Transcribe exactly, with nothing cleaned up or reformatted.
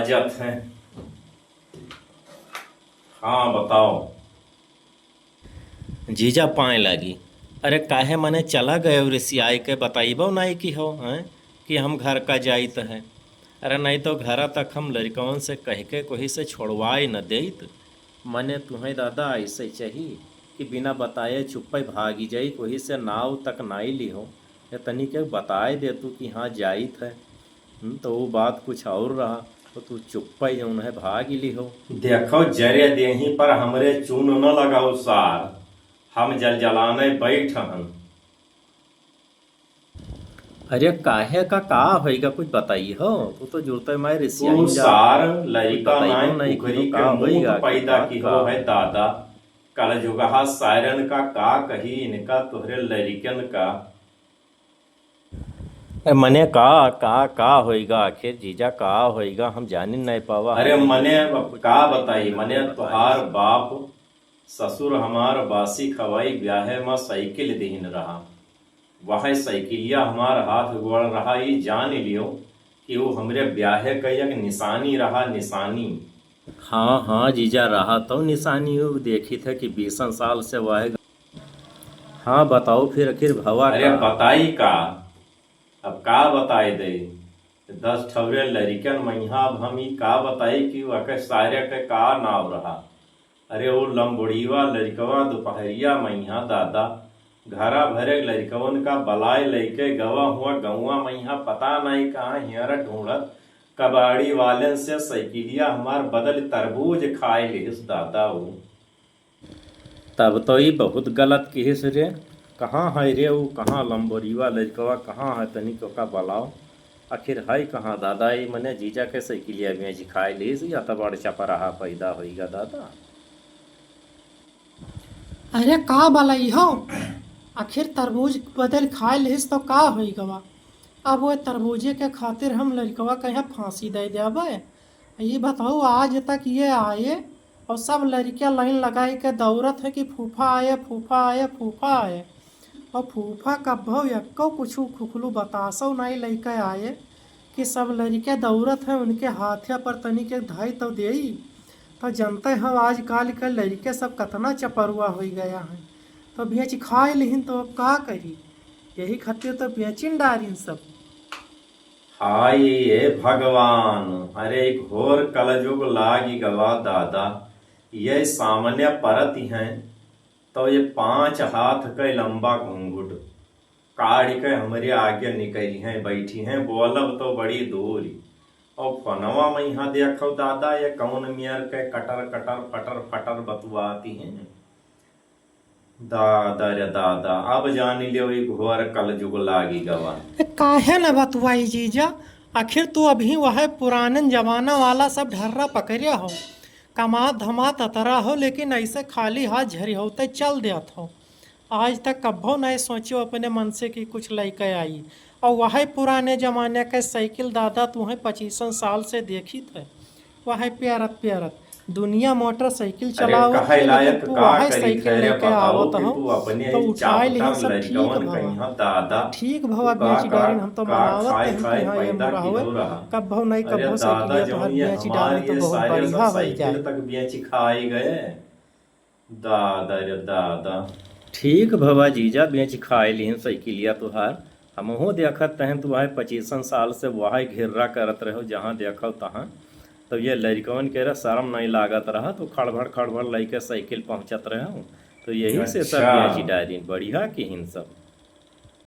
जात हैं। हाँ, बताओ। जीजा पाए लागी। अरे काहे मने चला गए रिसियाई के, बताइबो नाई कि हो, हैं, कि हम घर का जाइत है। अरे नहीं तो घरा तक हम लड़िकवन से कह के कोही से छोड़वाई न देइत। मने तुहें दादा ऐसे चाही कि बिना बताए चुप्पे भागी जाई, कोही से नाव तक नाई लिहो। या तनी के बताए दे तू कि हाँ जाइत है। हम्म, तो वो बात कुछ और रहा, तो तू चुप्पे जौन है भाग लिहो। देखो, जरे देही पर हमरे चून न लगाओ सार, हम जल जलाने बैठ हन। अरे काहे का, का होइगा, कुछ बताई हो? तू तो जुड़ते मैं रिसिया तू ही जा। सार कुछ लड़िका बताई नाई हो नहीं कि कुकरी का के मुंह होइगा, पैदा का, की का? हो है दादा। कल जुगहा सायरन का, का कही इनका तोहरे लड़िकन का। ए, मने का, का, का होइगा आखिर जीजा, का होइगा, हम जानिन नहीं पावा। अरे मने अब का बताई, मने तोहार बाप ससुर हमार बासी खवाई ब्याहे मा साइकिल दिहिन रहा। वह साइकिलिया हमार हाथ गोड़ रहा, ई जान लियो कि वो हमरे ब्याहे का एक निशानी रहा, निशानी। हाँ, हाँ, जीजा रहा तो निशानी, वो देखित है कि बीसन साल से वह। हाँ, बताओ फिर आखिर भवा अरे का? बताई का, अब का बताई दे, दस ठौरे लड़िकन मइहाँ अब हम ई का बताई कि वके सारे के का नाव रहा। अरे वो लंबोड़ीवा लड़िकवा दुपहरिया मइहाँ दादा, घरा भरे लड़िकवन का बलाए लइके गवा हुआ गौवा मइहाँ पता नहीं कहाँ हियर ढूंढत कबाड़ी वालेन से साइकिलिया हमार बदल तरबूज खाए लिहिस दादा वो। तब तो ई बहुत गलत किहिस रे। कहाँ है रे ऊ, कहाँ लंबोरिवा लड़िकवा, कहाँ है? तनी ओका बलाओ। आखिर है कहाँ दादा ई? मने जीजा के साइकिलिया बेच खाए लिहिस, या तो बड़ चपराहा पैदा होइगा दादा। अरे का बलाई हो, आखिर तरबूज बदल खाए लिहिस तो का होई गवा? अब वो तरबूजे के खातिर हम लड़िकवा कहे फांसी दे देबे? ई बताओ, आज तक ये आए और सब लड़िका लाइन लगाए के दौड़त है कि फूफा आए, फूफा आए, फूफा आए। और फूफा कब्बो एक्को कुछु खुखलू बतासो नहीं लेके आए कि सब लड़िका दौड़त है, उनके हाथे पर तनी के धाई तो देई। तो जनते हो आजकल के लड़िका सब कतना चपरुआ होई गया है, तो बेच खाए लिहिन तो अब का करी? यही खातिर तो बेचिन डारिन सब। हाय ए भगवान, अरे घोर कलजुग लागी गवा दादा। ये सामने परत हैं, तो ये पाँच हाथ के लंबा घूंघट काढ़ के हमरे आगे निकरी हैं, बैठी हैं, बोलब तो बड़ी दूरी। और फोनवा में यहाँ देखो दादा, ये कौन मेर के कटर कटर फटर फटर बतुआती हैं। दादा रे दादा, अब जान लियो ई घोर कलजुग लागी गवा। ए, काहे न बतुआई जीजा, आखिर तू अभी वह पुरानन जमाना वाला सब ढर्रा पकड़िया हो, कमात धमात अतरा हो, लेकिन ऐसे खाली हाथ झरी होते चल देत हो। आज तक कब्बो नहीं सोचियो अपने मन से कि कुछ लइके आई। और वह पुराने जमाने के साइकिल दादा तू है पच्चीसन साल से देखित है। वह प्यारत प्यारत दुनिया मोटरसाइकिल अरे चलावत कहे है, लेकिन लायक तू का वह करी साइकिल खैरे लेके बताओ आवत कि हो, तू अपने तो उठाए चापटा लिहिन सब ठीक लड़िकवन भवा। कहिया दादा। ठीक भवा, तू का बेच का डारिन हम तो का मनावत खाए हैं कि खाए हाँ, ये पैदा मुरा की हुए। हो रहा। कब्बो नहीं अरे कब्बो दादा, साइकिलिया जौन तोहर ये बेच हमार डारिन तो ये बहुत सारे बढ़िया सब हो साइकिल जाए। तक बेच खाए गए। दादा रे दादा। ठीक भवा जीजा, बेच खाए लिहिन साइकिलिया तोहार। हमहू देखत तहन तू आए पच्चीसन साल से वही घेर्रा करत रहो, जहाँ देखो तहाँ। तो ये लड़िकवन के रे शर्म नहीं लागत रहा, तो खड़बड़ खड़बड़ लइके साइकिल पहुँचत रहो। तो यही से सब अच्छा। बेच डारिन, बढ़िया किहिन सब।